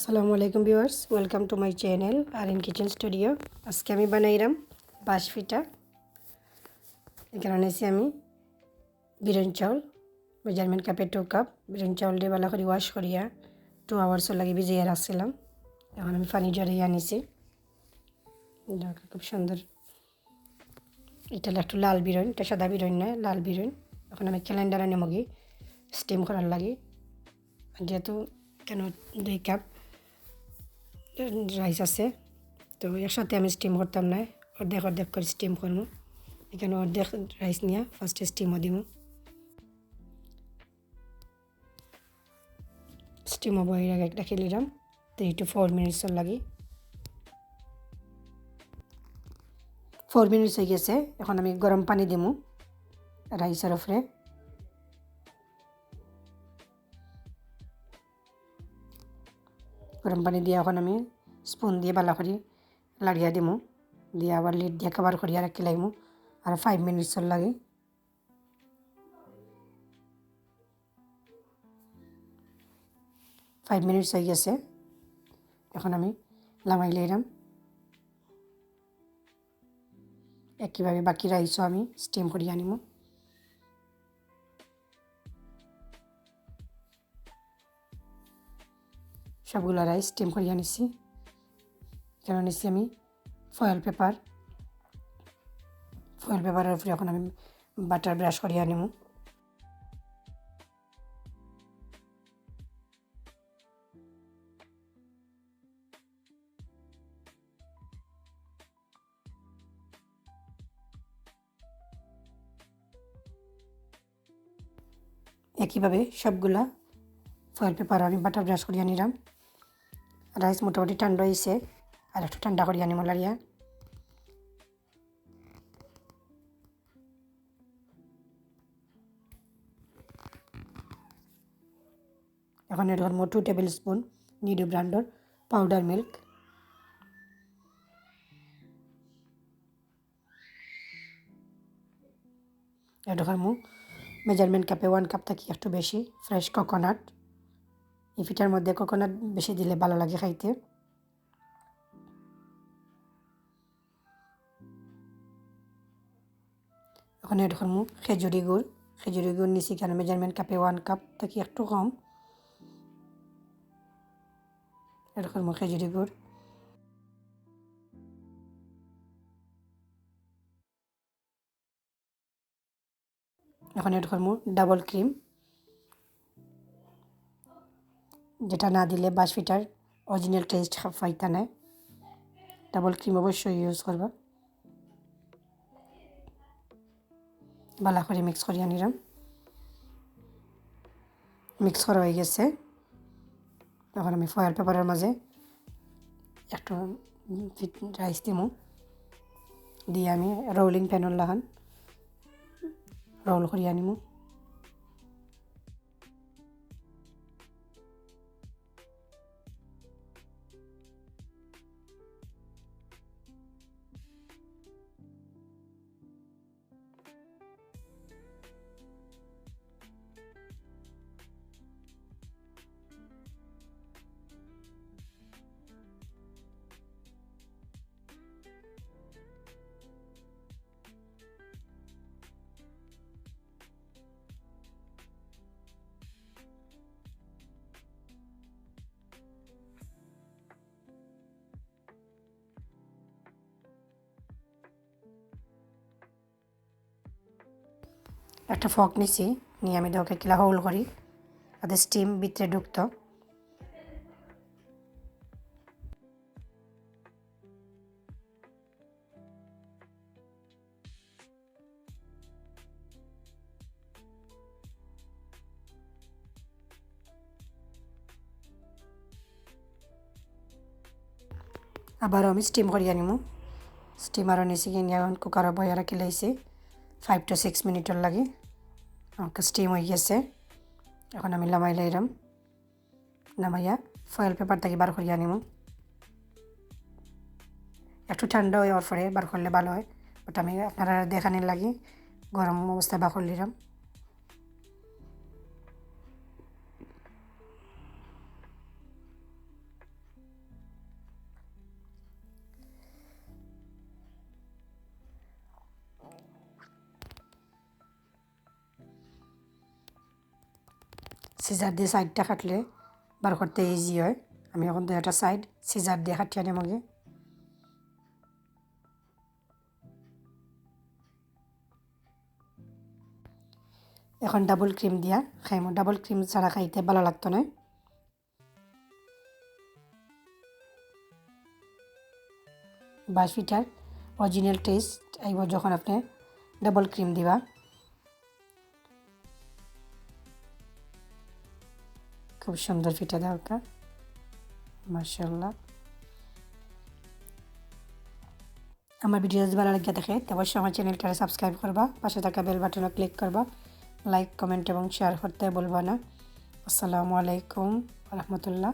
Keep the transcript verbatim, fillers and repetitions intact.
আসসালামু আলাইকুম viewers, welcome to my channel R N Kitchen Studio। আজকে আমি বানাইরাম বাঁশ পিঠা। এখানো নিছি আমি বিরন চাউল, measurement কাপে টু কাপ। বিরন চাউল দিয়া ভালা করি wash করিয়া টু আওয়ার্সর লাগি ভিজাইয়া রাখছিলাম। এখন আমি পানি ঝরাইয়া আনিছি। দেখো, খুব সুন্দর। ইটা একটু লাল বিরন, ইটা সাদা বিরন নায়, লাল বিরন। এখন আমি calender আনিমুগি steam করার লাগি। আর যেহেতু এখানো দুই কাপ রাইস আছে, তো একসাথে আমি steam করতাম না, অর্ধেক অর্ধেক করি steam করমু। এখানো অর্ধেক রাইস নিয়া first এ steam ও দিমু। Steam ও বই রাখি দিলাম three to four মিনিটসর লাগি। ফোর মিনিটস অই গেছে। এখন আমি গরম পানি দিমু রাইসর উপরে। গরম পানি দিয়া এখন আমি স্পুন দিয়া ভালা করি লাড়িয়া দিমু। দিয়া আবার লিড দিয়া কভার করিয়া রাখিলাইমু আর ফাইভ মিনিটসর লাগি। ফাইভ মিনিটস অই গেছে। এখন আমি লামাইলাইরাম। একইভাবে বাকি রাইসও আমি steam করিয়া নিমু। সবগুলা রাইস steam করিয়া নিছি। এখানো নিছি আমি ফয়েল পেপার। ফয়েল পেপারর উপরে এখন আমি বাটার ব্রাশ করিয়া নিমু। একইভাবে সবগুলা ফয়েল পেপার আমি বাটার ব্রাশ করিয়া নিলাম। রাইস মোটামুটি ঠান্ডা অইছে, আর একটু ঠান্ডা করিয়া নিমু লাড়িয়া। এখন add করমু টু টেবিল স্পুন নিডু ব্র্যান্ডর পাউডার মিল্ক। Add করমু মেজারমেন্ট কাপে ওয়ান কাপ থাকি একটু বেশি ফ্রেশ কোকোনাট। এই পিঠার মধ্যে কোকোনাট বেশি দিলে ভালা লাগে খাইতে। এখন add করমু খেজুরি গুড়। খেজুরি গুড় নিছি কেন মেজারমেন্ট কাপে ওয়ান কাপ থাকি একটু কম। Add করমু খেজুরি গুড়। এখন add করমু ডাবল ক্রিম, যেটা না দিলে বাঁশ পিঠার অরিজিনাল টেস্ট পাইতা নায়। ডাবল ক্রিম অবশ্যই ইউজ করবা। ভালা করি মিক্স করিয়া নিলাম। মিক্স করা অই গেছে। এখন আমি ফয়েল পেপারর মাঝে একটু রাইস দিমু, দিয়া আমি রোলিং পিনর লাখান রোল করিয়া নিমু। একটা ফর্ক নিছি, নিয়া আমি দেখো কিলা হোল করি, যাতে স্টিম ভিতরে ঢুকতো। আবারও আমি স্টিম করিয়া নিমু। স্টিমারও নিছি কিনি, এখন কুকারও বয়া রাখিলাইছি ফাইভ টু সিক্স মিনিটর লাগি। আমার স্টিম অই গেছে, এখন আমি লামাইলাইরাম। নামাইয়া ফয়েল পেপার থাকি বার করিয়া নিমু। একটু ঠান্ডা অওয়ার পরে বার করলে ভালা অয়, but আমি আপনারারে দেখানির লাগি গরম অবস্থায় বার করলিরাম। সিজার দিয়া সাইডটা কাটলে বার করতে ইজি হয়। আমি এখন দুইটা সাইড সিজার দিয়া কাটিয়া নিমুগি। এখন ডাবল ক্রিম দিয়া খাইমু। ডাবল ক্রিম ছাড়া খাইতে ভালা লাগতো নায়। বাঁশ পিঠার অরিজিনাল টেস্ট আইবো যখন আপনে ডাবল ক্রিম দিবা। খুব সুন্দর পিঠা দেওকা, মাশাআল্লাহ। আমার ভিডিও যদি ভালা লাগিয়া থাকে, তে অবশ্যই আমার চ্যানেলটারে সাবস্ক্রাইব করবা, পাশে থাকা বেল বাটনও ক্লিক করবা, লাইক, কমেন্ট এবং শেয়ার করতে ভুলবা না। আসসালামু আলাইকুম ওয়া রাহমাতুল্লাহ।